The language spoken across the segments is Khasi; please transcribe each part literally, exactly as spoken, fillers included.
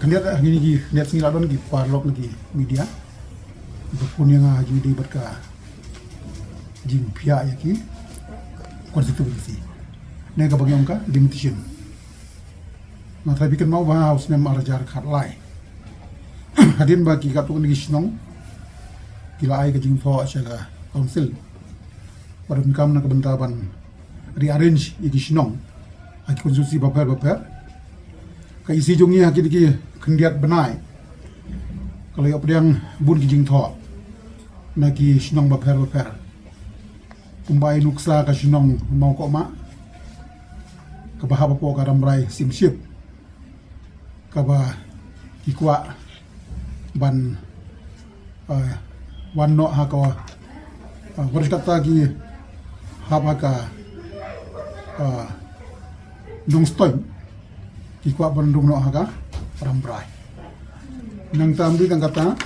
Khyndiat, ha kine ki khyndiat sngi la don ki paralok na ki media ba pun ïa nga ha jingdei bad ka jingphiah ïa ki constituency ne kaba ngi ong ka delimitation. Nga tharai phi kynmaw ba ha u snem ar hajar khatlai, hadien ba ki katto katne ki shnong ki la ai ka jingthoh sha ka council ba donkam na ka bynta ban rearrange ïa ki shnong ha ki constituency bapher bapher, ka E C jong ngi ha kine ki khyndiat bnai ka la ïoh pdiang bun ki jingthoh na ki shnong bapher bapher. Kumba ïa u nuksa ka shnong Mawkohma kaba hap hapoh ka Rambrai Syiemship, kaba ki kwah ban, eh, wan noh ha ka, eh, wat kata ki hap ha ka, eh, Nongstoiñ, ki kwah ban rung noh ha ka Rambrai. Nangta ym dei tang kata,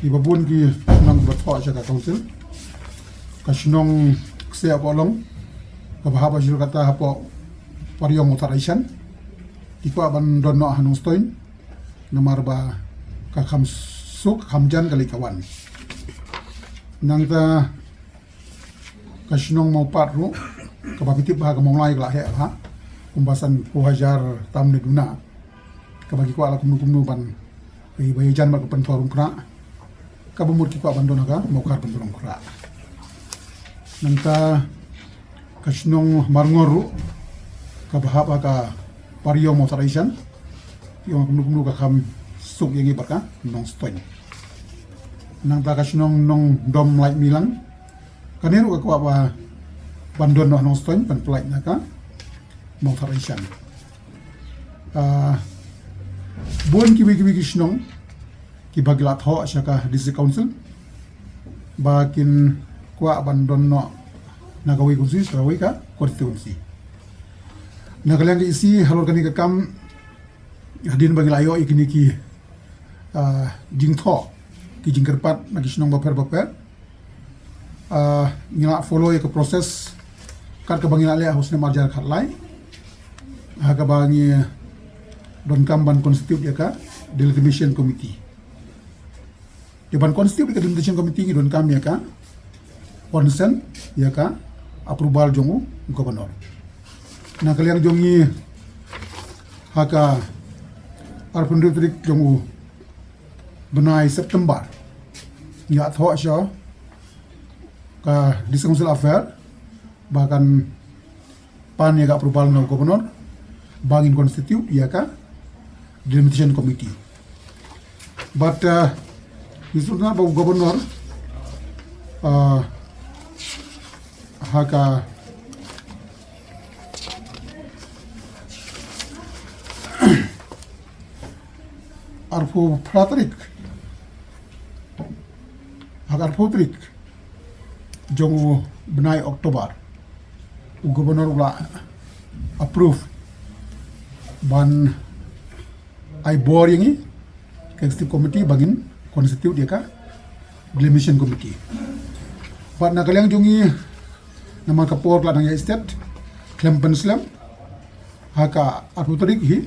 kiba bun ki shnong ba thoh sha ka council, ka shnong Ksiah Pohlong kaba hap ha shuh kata hapoh Pariong Water Action, ki kwah ban don noh ha Nongstoiñ namar ba ka kham suk kham jan ka leit ka wan. Nangta ka shnong Mawpat ruh kaba phi tip ba ha ka Mawlai ka la heh bha kumba sanphew hajar tam ne duna, kaba ki kwah la kumno kumno ban, eh, ba ïajan bad ka Pynthorumkhrah, kaba mut ki kwah ban don ha ka Mawkar Pynthorumkhrah. Nangta ka shnong Marngor ruh kaba hap ha ka Pariong Water Action, ïa kumno kumno ka kham suk ïa ngi bad ka Nongstoiñ. Nangta ka shnong Nongdom Laitmylang, kane ruh ka kwah ba ban don noh Nongstoiñ ban pynlait na ka Mawkar Action. Ah, bun kiwei kiwei ki shnong kiba ki la thoh sha ka District Council ba kin kwah ban don noh na kawei ka constituency sha kawei ka constituency. Na ka liang ka E C halor kane ka kam, hadien ba ngi la ïoh ïa kine ki, ah, jingthoh, ki jingkyrpad na ki shnong bapher bapher, ah, ngi la follow ïa ka process kat kaba ngi la leh ha u snem ar hajar khatlai, ha kaba ngi donkam ban constitute ïa ka Delimitation Committee. Te ban constitute ïa ka Delimitation Committee ngi donkam ïa ka consent, ïa ka approval jong u Governor. Na ka liang jong ngi, ha ka arphew hynriew tarik jong u bnai September, ngi la thoh sha ka District Council Affair ba kan pan ïa ka approval na u Governor ba ngin constitute ïa ka Delimitation Committee. But, uh, ngi sngewthuh ba u Governor, uh, ha ka arphew phra tarik, ha ka arphew tarik jong u bnai October, u Governor u la approve ban ai bor ïa ngi ka Executive Committee ba ngin constitute ïa ka Delimitation Committee. Bad na ka liang jong ngi, namar ka por ka la nang ïaid stet khlem pynslem, ha ka arphew tarik hi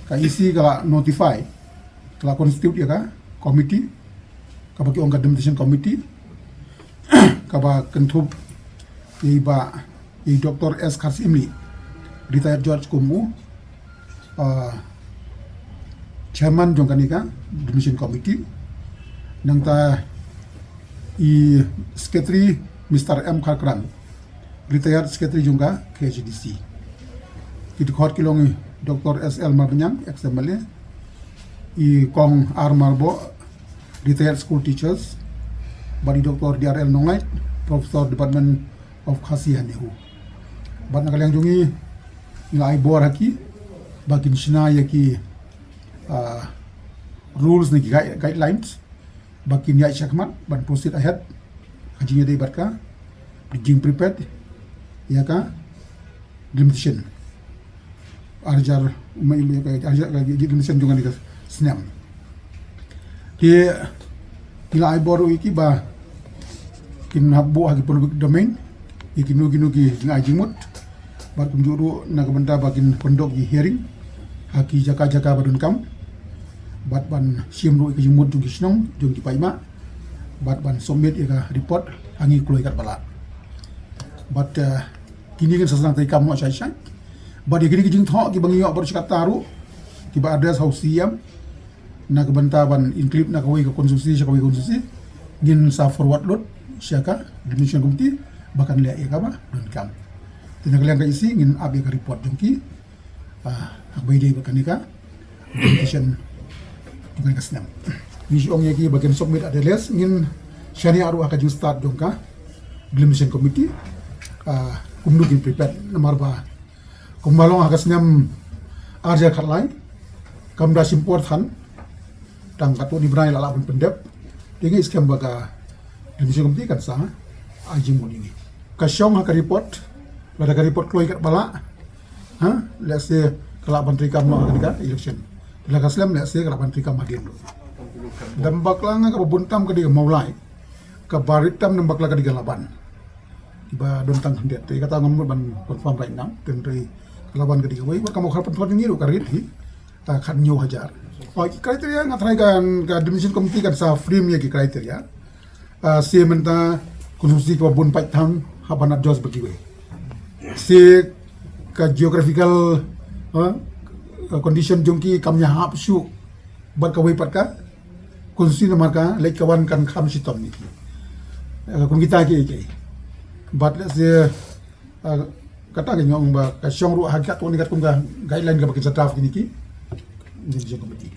ka E C ka la notify, ka la constitute ïa ka committee kaba ki ong ka Delimitation Committee, kaba kynthup ïa i Bah, i Doctor S Kharsyimli, retired judge, kum u, ah, chairman jong kane ka Delimitation Committee. Nangta i secretary Mister M Kharkran, retired secretary jong ka K H A D C. Ki dkhot ki long i Doctor S L Marbaniang, ex M L A, i Kong R Marboh, retired school teachers, bad i Doctor D R L Nonglait, Professor, Department of Khasi ha NEHU. Bad na ka liang jong ngi, ngi la ai bor ha ki ba kin shna ïa ki, ah, rules ne ki guide-, guidelines ba kin ïaid shakhmat ban proceed ahead ha jingïadei bad ka jingprepared ïa ka Delimitation ar hajar, ma, ma, ka, ar hajar, ka, ka, ka, ka snem jong kane ka snem. Te ngi la ai bor ruh ïa ki ba kin hap buh ha ki public domain ïa kino kino ki jingai jingmut, bad kumjuh ruh na ka bynta ba kin pyndap ki hearing ha ki jaka jaka ba donkam. Bad ban shim ruh ïa ka jingmut jong ki shnong, jong ki paidbah. Bad ban submit ïa ka report ha ngi kloi katba lah. Bad, eh, kine ngin sa sdang treikam noh shai shai. Bad ïa kine ki jingthoh kiba ngi ïoh baroh shi katta ruh, kiba address ha u C E M, na ka bynta ban include na kawei ka constituency sha kawei ka constituency, ngin sa forward lut sha ka delimitation committee ba kan leh ïa kaba donkam. Te na ka liang ka E C ngin ap ïa ka report jong ki, ah, ha kaba ïadei bad kane ka delimitation jong kane ka snem. Ngi shu ong ïa ki ba kin submit ha Delhi, ngin shaniah ruh ha ka jingstad jong ka delimitation committee, ah, kumno kin prepare, namar ba kumba long ha ka snem ar hajar khatlai, kam da shim por than, tang katto katne bnai la lah ban pyndep. Te ngi skhem ba ka delimitation committee kan sa ai jingmut ïa ngi. Ka shong ha ka report, lada ka report kloi katba lah, ha, lehse ka lah ban treikam noh ha kane ka election. Lada ka slem, lehse ka lah ban treikam hadien ruh. Dam bakla nga kaba bun tam ka dei ka Mawlai, kaba rit tam dam bakla ka dei ka Laban. Kiba don tang khyndiat, te kata ngam mut ban confirm right now. Te hynrei ka Laban ka dei kawei, bad ka Mawkhar Pynthor jong ngi ruh ka rit hi, ah, khathynñiew hajar. Oh, ki criteria nga tharai ka, ka delimitation committee kan sa frame ïa ki criteria. Ah, se mynta constituency kaba bun paid than hap ban adjust bad kiwei. Se ka geographical, ah, condition jong ki kam ïahap shuh bad kawei pat ka constituency, namar ka leit ka wan kan kham shitom ïa ki. Eh, kum kita kiei kiei. Bad lehse, eh, kata ka ong ba ka shong ruh ha katto katne katkum ka guideline kaba kin sa draft kine ki, kine ki committee.